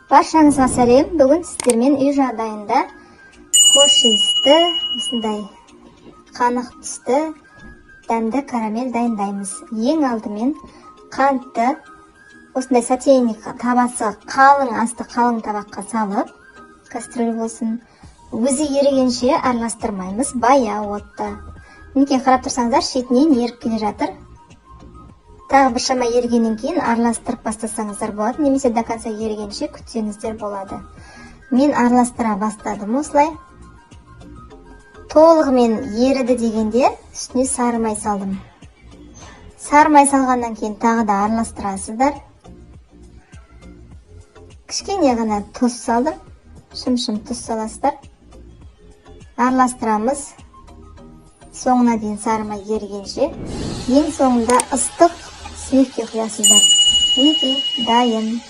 Баршаңызға сәлем! Бүгін сіздермен үй жағдайында хош иісті, осындай қанық түсті, дәмді карамель дайындаймыз. Ең алдымен қантты осындай сотейник, табасы қалың, асты қалың табаққа салып, кастрюль болсын, өзі ерігенше араластырмаймыз, баяу отта. Мінекей, қарап тұрсаңыздар, шетінен еріп келе жатыр. Тағы біршама ерігеннен кейін араластырып бастасаңыздар болады немесе до конца ерігенше күтсеңіздер болады. Мен араластыра бастадым. Осылай толығымен еріді дегенде, үстіне сары май салдым. Сары май салғаннан кейін тағы да араластырасыздар. Кішкене ғана тұз салдым, шым-шым тұз саласыздар. Араластырамыз соңына дейін, сары май ерігенше. Ең соңында ыстық сливки құясыздар. Мінекей, дайын.